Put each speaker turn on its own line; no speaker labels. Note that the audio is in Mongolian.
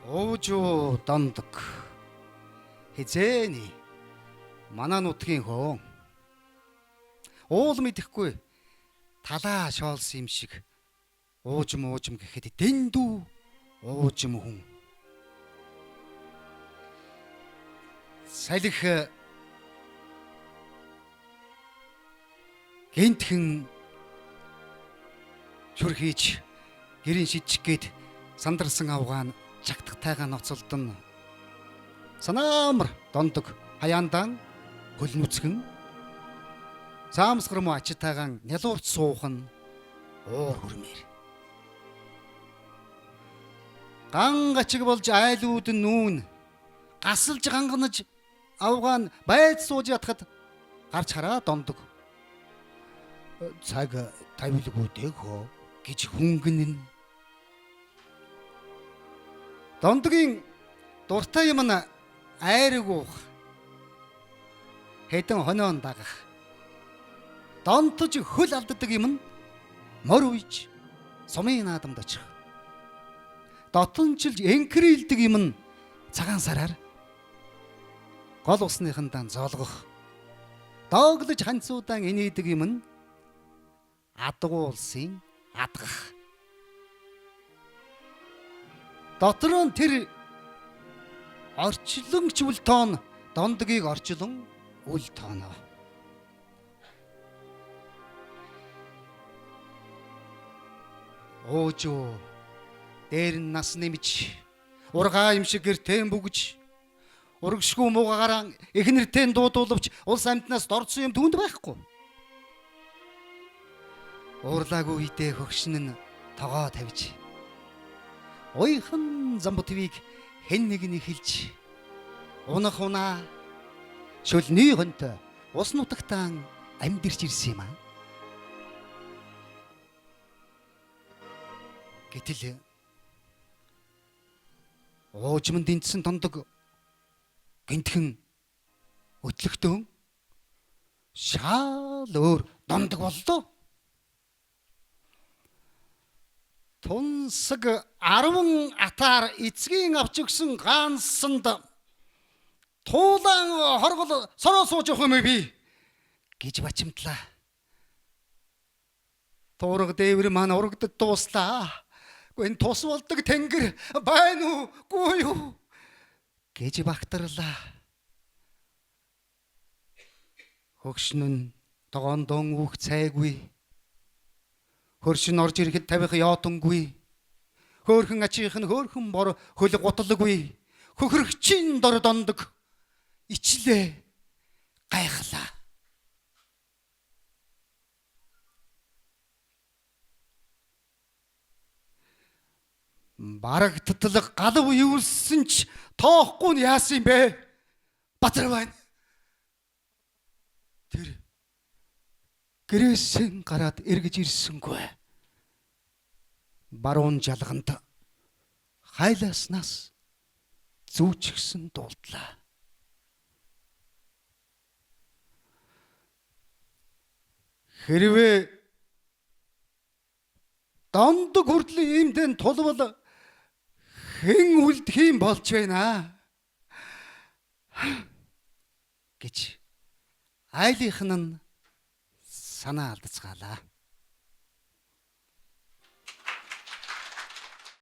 Уужуу дондог. Хизээний манай нутгийн хөөн. Уул мэдэхгүй талаа шоолсон юм шиг уужим уужим гэхэд дэндүү уужим хүн. Салхи гинтхэн шүрхийж гэрийн шидчих гээд сандарсан авгаан чагтгатайгаа ноцолдон санаамар дондог хаяандаан хөл нүцгэн цаамсгар муу ачитайгаан нялуурч суух нь уур хүрмээр. Ган гачиг болж айлууд нүүн гасалж ганганаж авгаан байд сууж ятхад гарч хараа дондог. Цаг тавилгүй дэхөө гэж хүнгэнэн. Дондогийн дуртай юм нь айраг уух, хэдэн хонион дагах. Донтож хөл алддаг юм нь мор уйж сумын наадамд очих. Дотончилж энкрэлдэг юм нь цагаан сараар гол усныхандаан зоолгох. Дооглож ханцуудаан инээдэг юм нь адгуу улсын адгах. Дотор нь тэр орчлонч үл тоон дондгийг орчлон үл тооно. Уужуу дээр нь нас нэмж ургаа юм шиг гэртээ бүгж урагшгүй муугаараа эхнэртэй дуудуулвч улс амьтнаас дордсон юм түүнд байхгүй. Уурлаагүй үедээ хөгшин нь тогоо тавьж уйхан замбутвыг хэн нэг нь хэлж унах унаа шөлний хонтой ус нутагтаан амьдэрч ирсэн юм аа. Гэтэл уужманд дэнцсэн тондог гинтхэн өтлөгтөн шал өөр дондог боллоо. Тунсаг 10 атаар эцгийн авч өгсөн гаансанд туулан хоргол сороо сууж явах юм би гэж бачимтлаа. Туурга дээвэр маань урагдад дууслаа. Гүн тус болдог тэнгэр байна уу, гүй юу гэж багтарлаа. Хөгшин нь тогоондон үүх цайгүй. Хөршин орж ирэхэд тавих ёотонгүй. Хөөхөн ачийнх нь хөөхөн бор хөл гутлгүй. Хөхөрөгчийн дор дондог. Ичлээ гайхлаа. Барагтдлаг галав юулсан ч тоохгүй нь яасан юм бэ? Базар байна. Тэр гэрээсэн гараад эргэж ирсэнгүй. Баруун жалганд хайлааснаас зүүчгсэн дуулдлаа. Хэрвээ дондог хүртэл иймдэн тулвал хэн үлдэх юм болж байна гэж айлынх нь санаа алдцгаалаа.